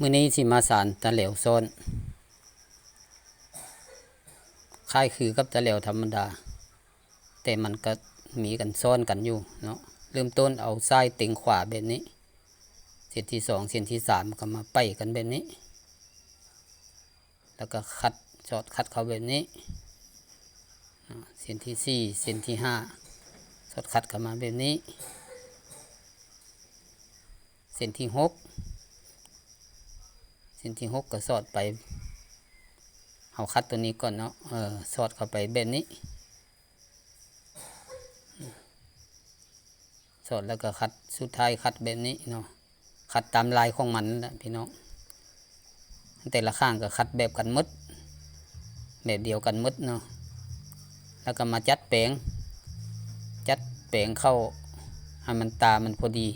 ມື້ນີ້ຊິມາສານຕະແຫຼວຊ້ອນ ຄ້າຍຄືກັບຕະແຫຼວທຳມະດາ ແຕ່ມັນກໍມີກັນຊ້ອນກັນຢູ່ເນາະ. ເລີ່ມຕົ້ນເອົາຊ້າຍເຕັງຂວາແບບນີ້ ເສັ້ນທີສອງ ເສັ້ນທີສາມ ກໍມາໄປກັນແບບນີ້ ແລ້ວກໍຂັດ ສອດຂັດເຂົ້າແບບນີ້ເນາະ. ເສັ້ນທີສີ່ ເສັ້ນທີຫ້າ ສອດຂັດເຂົ້າມາແບບນີ້. ເສັ້ນທີຫົກ ເສັ້ນທີຫົກກໍສອດໄປ ເຮົາຂັດຕົວນີ້ກ່ອນເນາະ ເອີ ສອດເຂົ້າໄປແບບນີ້ ສອດແລ້ວກໍຂັດ ສຸດທ້າຍຂັດແບບນີ້ເນາະ ຂັດຕາມລາຍຂອງມັນນັ້ນແຫຼະພີ່ນ້ອງ. ແຕ່ລະຂ້າງກໍຂັດແບບກັນໝົດ ແບບດຽວກັນໝົດເນາະ ແລ້ວກໍມາຈັດແປງ ຈັດແປງເຂົ້າໃຫ້ມັນ ຕາມັນພໍດີ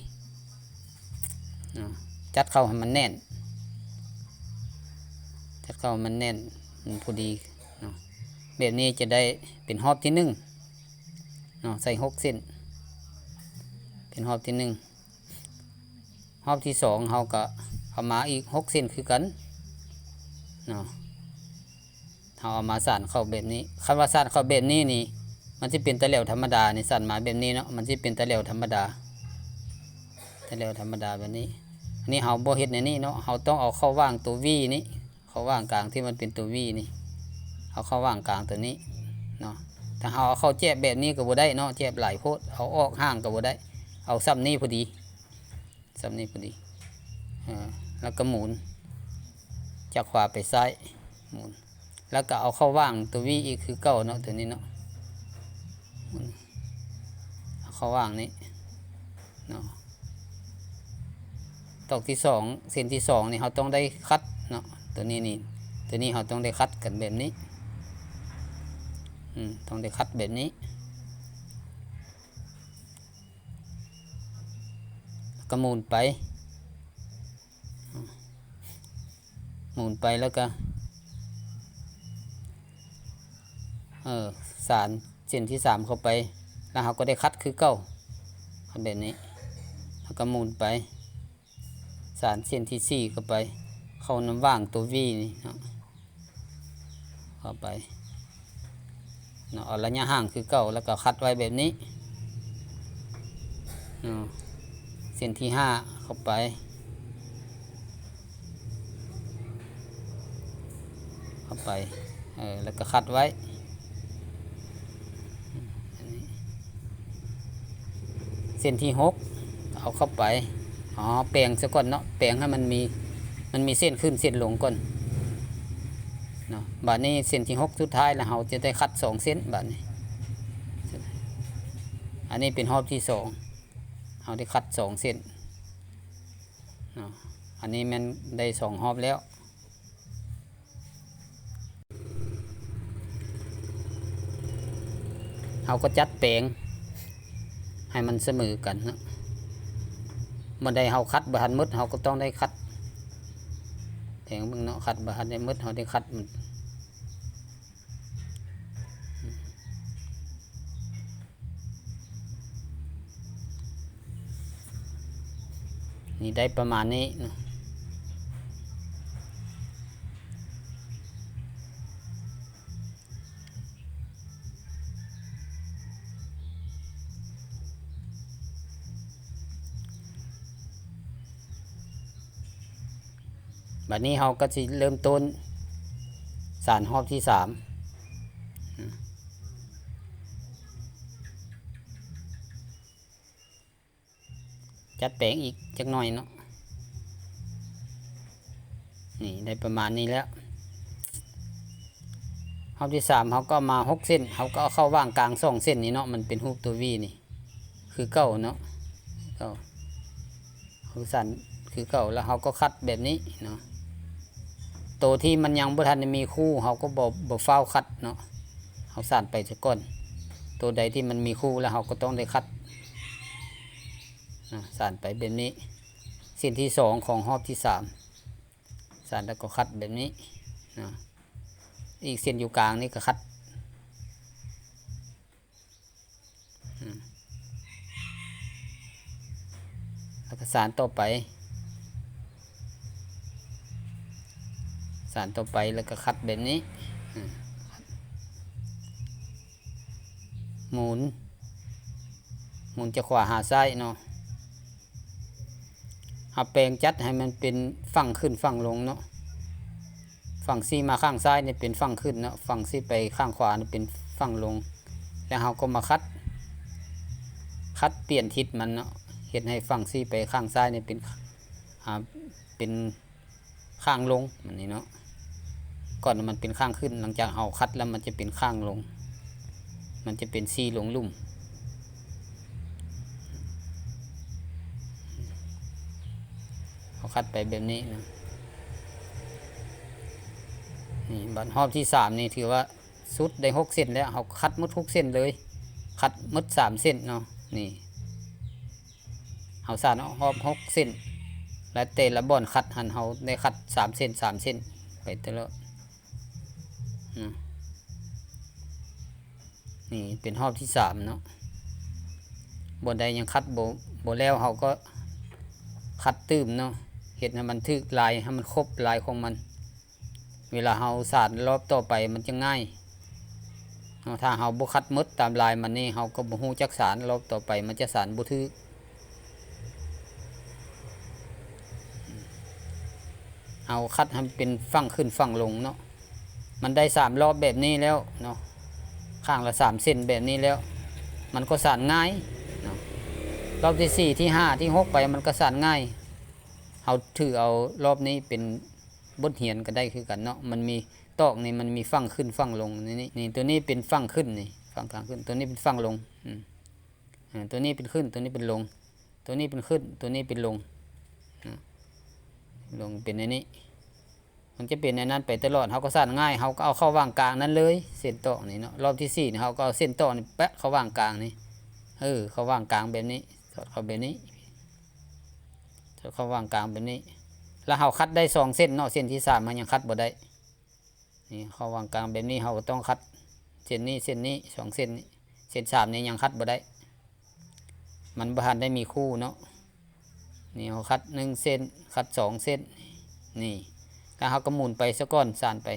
ເນາະ ຈັດເຂົ້າໃຫ້ມັນແໜ້ນ ຈັດເຂົ້າໃຫ້ມັນແໜ້ນ ໃຫ້ມັນພໍດີເນາະ. ແບບນີ້ຈະໄດ້ເປັນຮອບທີໜຶ່ງເນາະ ໃສ່ຫົກເສັ້ນ ເປັນຮອບທີໜຶ່ງ. ຮອບທີສອງເຮົາກໍເອົາມາອີກຫົກເສັ້ນຄືກັນເນາະ ເຮົາເອົາມາສານເຂົ້າແບບນີ້. ຄັນວ່າສານເຂົ້າແບບນີ້ນີ້ ມັນຊິເປັນຕະແຫຼວທຳມະດານີ້ ສານມາແບບນີ້ເນາະ ມັນຊິເປັນຕະແຫຼວທຳມະດາ ຕະແຫຼວທຳມະດາແບບນີ້. ອັນນີ້ເຮົາບໍ່ເຮັດແນວນີ້ເນາະ ເຮົາຕ້ອງເອົາເຂົ້າຫວ່າງຕົວ V ນີ້ ເຂົ້າຫວ່າງກາງທີ່ມັນເປັນຕົວ V ນີ້ ເອົາເຂົ້າຫວ່າງກາງຕົວນີ້ເນາະ. ຖ້າເຮົາເອົາເຂົ້າແຈບແບບນີ້ກໍບໍ່ໄດ້ເນາະ ແຈບຫຼາຍໂພດ ເອົາອອກຫ່າງກໍບໍ່ໄດ້ ເອົາຊ່ຳນີ້ພໍດີ ຊ່ຳນີ້ພໍດີ ເອີ ແລ້ວກໍໝູນຈາກຂວາໄປຊ້າຍ ໝູນ ແລ້ວກໍເອົາເຂົ້າຫວ່າງຕົວ V ອີກຄືເກົ່າເນາະ ຕົວນີ້ເນາະ ໝູນ ເອົາເຂົ້າຫວ່າງນີ້ເນາະ. ຕອກທີສອງ ເສັ້ນທີສອງນີ້ເຮົາຕ້ອງໄດ້ຂັດເນາະ ຕົວນີ້ນີ້ ຕົວນີ້ເຮົາຕ້ອງໄດ້ຂັດກັນແບບນີ້ ອືມ ຕ້ອງໄດ້ຂັດແບບນີ້ ແລ້ວກໍໝູນໄປ ໝູນໄປແລ້ວກໍ ເອີ ສານເສັ້ນທີສາມເຂົ້າໄປ ແລ້ວເຮົາກໍໄດ້ຂັດຄືເກົ່າ ແບບນີ້ ແລ້ວກໍໝູນໄປ ສານເສັ້ນທີສີ່ເຂົ້າໄປ ເຂົ້ານຳຫວ່າງຕົວ V ນີ້ເນາະ ເຂົ້າໄປເນາະ ເອົາໄລຍະຫ່າງຄືເກົ່າ ແລ້ວກໍຂັດໄວ້ແບບນີ້ເນາະ ເສັ້ນທີຫ້າເຂົ້າໄປ ເຂົ້າໄປ ເອີ ແລ້ວກໍຂັດໄວ້ ອັນນີ້ ເສັ້ນທີຫົກເອົາເຂົ້າໄປ ອໍ ແປງຊະກ່ອນເນາະ ແປງໃຫ້ມັນມີ ມັນມີເສັ້ນຂຶ້ນເສັ້ນລົງກ່ອນເນາະ. ບາດນີ້ເສັ້ນທີຫົກສຸດທ້າຍ ແລ້ວເຮົາຈະໄດ້ຂັດສອງເສັ້ນບາດນີ້ ອັນນີ້ເປັນຮອບທີສອງ ເຮົາໄດ້ຂັດສອງເສັ້ນເນາະ ອັນນີ້ແມ່ນໄດ້ສອງຮອບແລ້ວ. ເຮົາກໍຈັດແປງໃຫ້ມັນສະເໝີກັນເນາະ ບໍ່ໄດ້ເຮົາຂັດບໍ່ທັນໝົດ ເຮົາກໍຕ້ອງໄດ້ຂັດ ແປງເບິ່ງເນາະ ຂັດບໍ່ທັນໄດ້ໝົດ ເຮົາໄດ້ຂັດມັນ. ນີ້ໄດ້ປະມານນີ້ເນາະ ບາດນີ້ເຮົາກໍຊິເລີ່ມຕົ້ນສານຮອບທີສາມ ຈັດແປງອີກຈັກໜ້ອຍເນາະ ນີ້ໄດ້ປະມານນີ້ແລ້ວ. ຮອບທີສາມເຮົາກໍເອົາມາຫົກເສັ້ນ ເຮົາກໍເອົາເຂົ້າຫວ່າງກາງສອງເສັ້ນນີ້ເນາະ ມັນເປັນຮູບຕົວ V ນີ້ ຄືເກົ່າເນາະ ເກົ່າ ເຮົາສານຄືເກົ່າ ແລ້ວເຮົາກໍຂັດແບບນີ້ເນາະ. ໂຕທີ່ມັນຍັງບໍ່ທັນໄດ້ມີຄູ່ ເຮົາກໍບໍ່ ບໍ່ຟ້າວຂັດເນາະ ເຮົາສານໄປຊະກ່ອນ. ໂຕໃດທີ່ມັນມີຄູ່ແລ້ວ ເຮົາກໍຕ້ອງໄດ້ຂັດເນາະ ສານໄປແບບນີ້. ເສັ້ນທີສອງຂອງຮອບທີສາມ ສານແລ້ວກໍຂັດແບບນີ້ເນາະ ອີກເສັ້ນຢູ່ກາງນີ້ກໍຂັດ ອືມ ແລ້ວກໍສານຕໍ່ໄປ ສານຕໍ່ໄປ ແລ້ວກໍຂັດແບບນີ້ ອາ ໝູນ ໝູນຈາກຂວາຫາຊ້າຍເນາະ. ເຮົາແປງຈັດໃຫ້ມັນເປັນຝັ່ງຂຶ້ນຝັ່ງລົງເນາະ. ຝັ່ງຊີ້ມາຂ້າງຊ້າຍນີ້ເປັນຝັ່ງຂຶ້ນເນາະ, ຝັ່ງຊີ້ໄປຂ້າງຂວານີ້ເປັນຝັ່ງລົງ. ແລ້ວເຮົາກໍມາຂັດ ຂັດປ່ຽນທິດມັນເນາະ, ເຮັດໃຫ້ຝັ່ງຊີ້ໄປຂ້າງຊ້າຍນີ້ເປັນ ອາ ເປັນ ຂ້າງລົງ ແບບນີ້ເນາະ. ກ່ອນມັນເປັນຂ້າງຂຶ້ນ, ຫຼັງຈາກເຮົາຂັດແລ້ວມັນຈະເປັນຂ້າງລົງ, ມັນຈະເປັນຊີ້ລົງລຸ່ມ. ເຮົາຂັດໄປແບບນີ້ນະ. ນີ້ ບັດຮອບທີສາມນີ້ຖືວ່າສຸດໄດ້ຫົກເສັ້ນແລ້ວ, ເຮົາຂັດໝົດຫົກເສັ້ນເລີຍ, ຂັດໝົດສາມເສັ້ນເນາະ. ນີ້ ເຮົາສານຮອບຫົກເສັ້ນ ແລະ ແຕ່ລະບ່ອນຂັດຫັ້ນ ເຮົາໄດ້ຂັດສາມເສັ້ນ ສາມເສັ້ນໄປຕະຫຼອດນະ. ນີ້ເປັນຮອບທີສາມເນາະ. ບ່ອນໃດຍັງຂັດບໍ່ ບໍ່ແລ້ວ ເຮົາກໍຂັດຕື່ມເນາະ, ເຮັດໃຫ້ມັນຖືກລາຍ ໃຫ້ມັນຄົບລາຍຂອງມັນ. ເວລາເຮົາສານລອບຕໍ່ໄປມັນຈະງ່າຍເນາະ. ຖ້າເຮົາບໍ່ຂັດໝົດຕາມລາຍມັນນີ້ ເຮົາກໍບໍ່ຮູ້ຈັກສານ, ລອບຕໍ່ໄປມັນຈະສານບໍ່ຖືກ. ເຮົາຂັດໃຫ້ມັນເປັນຝັ່ງຂຶ້ນຝັ່ງລົງເນາະ. ມັນໄດ້ສາມລອບແບບນີ້ແລ້ວເນາະ, ຂ້າງລະສາມເສັ້ນແບບນີ້ແລ້ວ ມັນກໍສານງ່າຍເນາະ. ລອບທີສີ່ ທີຫ້າ ທີຫົກໄປ ມັນກໍສານງ່າຍ. ເຮົາຖືເອົາລອບນີ້ເປັນ ບົດຮຽນກໍໄດ້ຄືກັນເນາະ. ມັນມີຕອກນີ້ ມັນມີຝັ່ງຂຶ້ນຝັ່ງລົງນີ້ ນີ້ ນີ້ ຕົວນີ້ເປັນຝັ່ງຂຶ້ນນີ້ ຝັ່ງຂ້າງຂຶ້ນ, ຕົວນີ້ເປັນຝັ່ງລົງ. ອືມ ເອີ ຕົວນີ້ເປັນຂຶ້ນ ຕົວນີ້ເປັນລົງ, ຕົວນີ້ເປັນຂຶ້ນ ຕົວນີ້ເປັນລົງ ອາ ລົງເປັນແນວນີ້. ມັນຈະເປັນແນວນັ້ນໄປຕະຫຼອດ, ເຮົາກໍສານງ່າຍ ເຮົາກໍເອົາເຂົ້າຫວ່າງກາງນັ້ນເລີຍ ເສັ້ນຕອກນີ້ເນາະ. ລອບທີສີ່ນີ້ ເຮົາກໍເອົາເສັ້ນຕອກນີ້ແປະເຂົ້າຫວ່າງກາງນີ້ ເອີ ເຂົ້າຫວ່າງກາງແບບນີ້ ສອດເຂົ້າແບບນີ້ ເຂົ້າຫວ່າງກາງແບບນີ້. ແລ້ວເຮົາຂັດໄດ້ສອງເສັ້ນເນາະ, ເສັ້ນທີສາມເຮົາຍັງຂັດບໍ່ໄດ້. ນີ້ເຂົ້າຫວ່າງກາງແບບນີ້ ເຮົາກໍຕ້ອງຂັດເສັ້ນນີ້ ເສັ້ນນີ້ ສອງເສັ້ນນີ້, ເສັ້ນສາມນີ້ຍັງຂັດບໍ່ໄດ້ ມັນບໍ່ທັນໄດ້ມີຄູ່ເນາະ. ນີ້ເຮົາຂັດໜຶ່ງເສັ້ນ ຂັດສອງເສັ້ນ ນີ້ ແລ້ວເຮົາກໍໝູນໄປຊະກ່ອນ ສານໄປ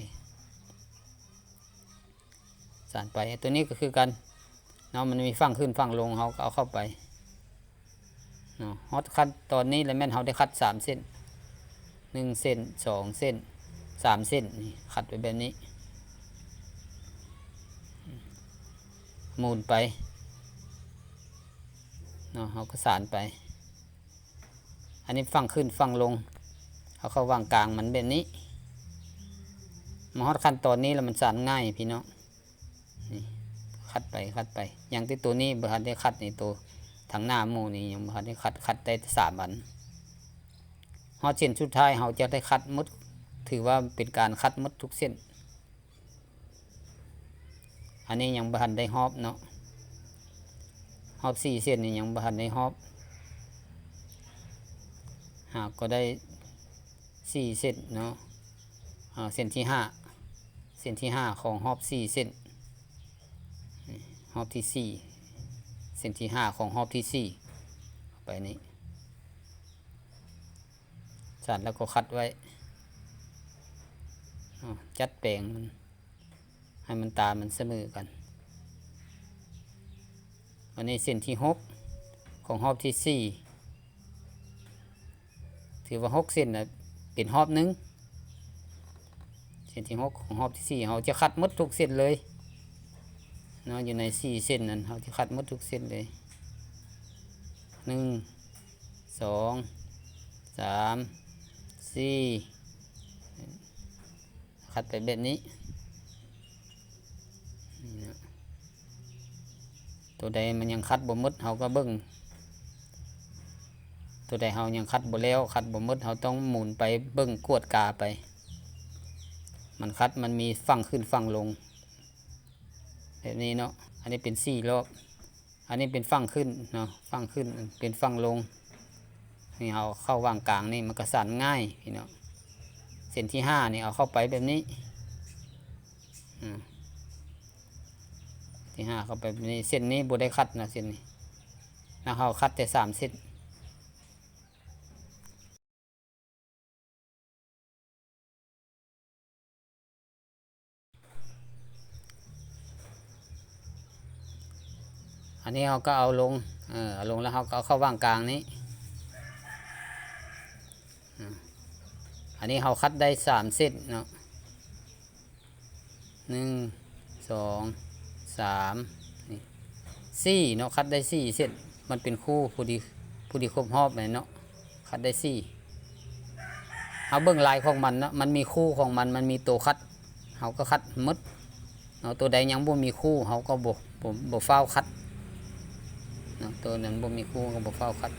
ສານໄປ. ຕົວນີ້ກໍຄືກັນເນາະ, ມັນມີຝັ່ງຂຶ້ນຝັ່ງລົງ ເຮົາກໍເອົາເຂົ້າໄປເນາະ. ຮອດຂັ້ນຕອນນີ້ແລ້ວແມ່ນເຮົາໄດ້ຂັດສາມເສັ້ນ ໜຶ່ງເສັ້ນ ສອງເສັ້ນ ສາມເສັ້ນ ນີ້ ຂັດໄປແບບນີ້ ໝູນໄປເນາະ, ເຮົາກໍສານໄປ. ອັນນີ້ຝັ່ງຂຶ້ນຝັ່ງລົງ ເຮົາເຂົ້າຫວ່າງກາງມັນແບບນີ້. ມາຮອດຂັ້ນຕອນນີ້ແລ້ວມັນສານງ່າຍພີ່ນ້ອງ. ນີ້ ຂັດໄປ ຂັດໄປ ຍັງແຕ່ໂຕນີ້ບໍ່ທັນໄດ້ຂັດນີ້, ໂຕທາງໜ້າໝູ່ນີ້ຍັງບໍ່ທັນໄດ້ຂັດ, ຂັດໄດ້ແຕ່ສາມອັນ. ຮອດເສັ້ນສຸດທ້າຍເຮົາຈະໄດ້ຂັດໝົດ, ຖືວ່າເປັນການຂັດໝົດທຸກເສັ້ນ. ອັນນີ້ຍັງບໍ່ທັນໄດ້ຮອບເນາະ, ຮອບສີ່ເສັ້ນນີ້ຍັງບໍ່ທັນໄດ້ຮອບ. ຫາກກໍໄດ້ສີ່ເສັ້ນເນາະ, ເສັ້ນທີຫ້າ ເສັ້ນທີຫ້າຂອງຮອບສີ່ເສັ້ນ, ຮອບທີສີ່ ເສັ້ນທີຫ້າຂອງຮອບທີສີ່ ໄປນີ້. ສານແລ້ວກໍຂັດໄວ້ ເນາະ, ຈັດແປງມັນໃຫ້ມັນຕາມັນສະເໝີກັນ. ອັນນີ້ເສັ້ນທີຫົກຂອງຮອບທີສີ່ ຖືວ່າຫົກເສັ້ນນະ ເປັນຮອບໜຶ່ງ. ເສັ້ນທີຫົກຂອງຮອບທີສີ່ ເຮົາຈະຂັດໝົດທຸກເສັ້ນເລີຍເນາະ, ຢູ່ໃນສີ່ເສັ້ນນັ້ນ ເຮົາຈະຂັດໝົດທຸກເສັ້ນເລີຍ ໜຶ່ງ ສອງ ສາມ ສີ່ ຂັດໄປແບບນີ້. ນີ້ນະ ໂຕໃດມັນຍັງຂັດບໍ່ໝົດ ເຮົາກໍເບິ່ງ, ໂຕໃດເຮົາຍັງຂັດບໍ່ແລ້ວ ຂັດບໍ່ໝົດ ເຮົາຕ້ອງໝູນໄປເບິ່ງກວດກາໄປ. ມັນຂັດ ມັນມີຝັ່ງຂຶ້ນຝັ່ງລົງແບບນີ້ເນາະ. ອັນນີ້ເປັນສີ່ລອບ. ອັນນີ້ເປັນຝັ່ງຂຶ້ນເນາະ, ຝັ່ງຂຶ້ນ ເປັນຝັ່ງລົງ. ນີ້ເຮົາເຂົ້າຫວ່າງກາງນີ້ ມັນກໍສານງ່າຍພີ່ນ້ອງ. ເສັ້ນທີຫ້ານີ້ເອົາເຂົ້າໄປແບບນີ້ ອາ ທີຫ້າເຂົ້າໄປແບບນີ້. ເສັ້ນນີ້ບໍ່ໄດ້ຂັດນະ ເສັ້ນນີ້ ແລ້ວເຮົາຂັດແຕ່ສາມເສັ້ນ. ອັນນີ້ເຮົາກໍເອົາລົງ ເອີ ເອົາລົງແລ້ວເຮົາກໍເອົາເຂົ້າວາງກາງນີ້. ອາ ອັນນີ້ເຮົາຂັດໄດ້ສາມເສັ້ນເນາະ ໜຶ່ງ ສອງ ສາມ ນີ້ ສີ່ເນາະ ຂັດໄດ້ສີ່ເສັ້ນ ມັນເປັນຄູ່ ພໍດີ ພໍດີຄົບຮອບແມ່ນເນາະ ຂັດໄດ້ສີ່. ເຮົາເບິ່ງລາຍຂອງມັນເນາະ ມັນມີຄູ່ຂອງມັນ ມັນມີໂຕຂັດ ເຮົາກໍຂັດໝົດເນາະ ໂຕໃດຍັງບໍ່ມີຄູ່ເຮົາກໍບໍ່ ບໍ່ ບໍ່ຟ້າວຂັດເນາະ ໂຕນັ້ນບໍ່ມີຄູ່ກໍບໍ່ຟ້າວຂັດ.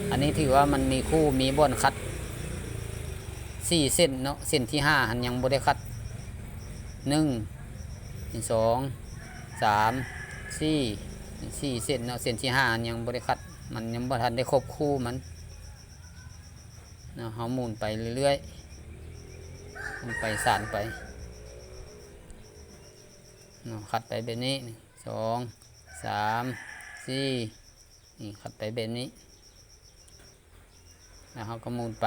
ອັນນີ້ຖືວ່າມັນມີຄູ່ ມີບ່ອນຂັດສີ່ເສັ້ນເນາະ ເສັ້ນທີຫ້າຫັ້ນຍັງບໍ່ໄດ້ຂັດ ໜຶ່ງ ສອງ ສາມ ສີ່ ສີ່ເສັ້ນເນາະ ເສັ້ນທີຫ້າຫັ້ນຍັງບໍ່ໄດ້ຂັດ ມັນຍັງບໍ່ທັນໄດ້ຄົບຄູ່ມັນເນາະ. ເຮົາໝູນໄປເລື້ອຍໆ ໝູນໄປສານໄປເນາະ ຂັດໄປແບບນີ້ ສອງ ສາມ ສີ່ ນີ້ ຂັດໄປແບບນີ້ ແລ້ວເຮົາກໍໝູນໄປ.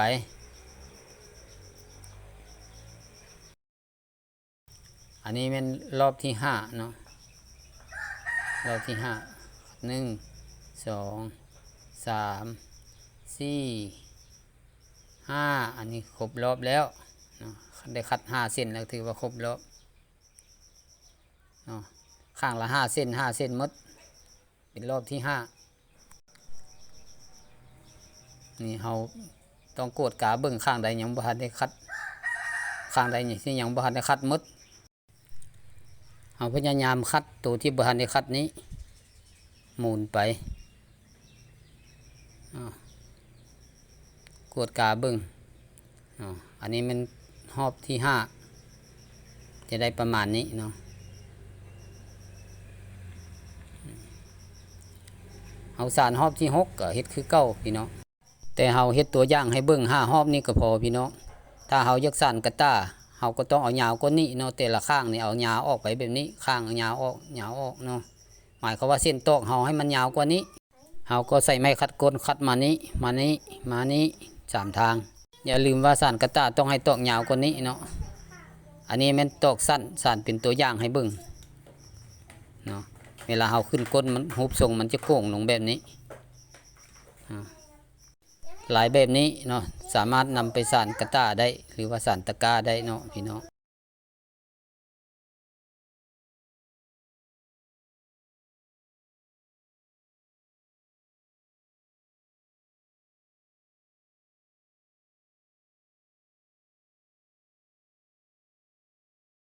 ອັນນີ້ແມ່ນລອບທີຫ້າເນາະ ລອບທີຫ້າ ໜຶ່ງ ສອງ ສາມ ສີ່ ຫ້າ ອັນນີ້ຄົບລອບແລ້ວເນາະ ໄດ້ຂັດຫ້າເສັ້ນແລ້ວ ຖືວ່າຄົບລອບເນາະ ຂ້າງລະຫ້າເສັ້ນ ຫ້າເສັ້ນໝົດ ເປັນລອບທີຫ້າ. ນີ້ເຮົາຕ້ອງກວດກາເບິ່ງຂ້າງໃດຍັງບໍ່ທັນໄດ້ຂັດ ຂ້າງໃດທີ່ຍັງບໍ່ທັນໄດ້ຂັດໝົດ ເຮົາພະຍາຍາມຂັດໂຕທີ່ບໍ່ທັນໄດ້ຂັດນີ້ ໝູນໄປ ອາ ກວດກາເບິ່ງເນາະ ອັນນີ້ແມ່ນຮອບທີຫ້າ ຈະໄດ້ປະມານນີ້ເນາະ. ເຮົາສານຮອບທີຫົກ ກໍເຮັດຄືເກົ່າພີ່ນ້ອງ ແຕ່ເຮົາເຮັດຕົວຢ່າງໃຫ້ເບິ່ງຫ້າຮອບນີ້ກໍພໍພີ່ນ້ອງ. ຖ້າເຮົາຢາກສານກະຕ່າ ເຮົາກໍຕ້ອງເອົາຍາວກວ່ານີ້ເນາະ ແຕ່ລະຂ້າງນີ້ເອົາຍາວອອກໄປແບບນີ້ ຂ້າງເອົາຍາວອອກ ຍາວອອກເນາະ ໝາຍຄວາມວ່າເສັ້ນຕອກເຮົາໃຫ້ມັນຍາວກວ່ານີ້ ເຮົາກໍໃຊ້ໄມ້ຂັດກົ້ນຂັດມານີ້ ມານີ້ ມານີ້ ສາມທາງ. ຢ່າລືມວ່າສານກະຕ່າຕ້ອງໃຫ້ຕອກຍາວກວ່ານີ້ເນາະ ອັນນີ້ແມ່ນຕອກສັ້ນ ສານເປັນຕົວຢ່າງໃຫ້ເບິ່ງເນາະ. ເວລາເຮົາຂຶ້ນກົ້ນມັນ ຮູບຊົງມັນຈະໂກ່ງລົງແບບນີ້ ອາ ລາຍແບບນີ້ເນາະ ສາມາດນຳໄປສານກະຕ່າໄດ້ ຫຼືວ່າສານຕະກ້າໄດ້ເນາະພີ່ນ້ອງ.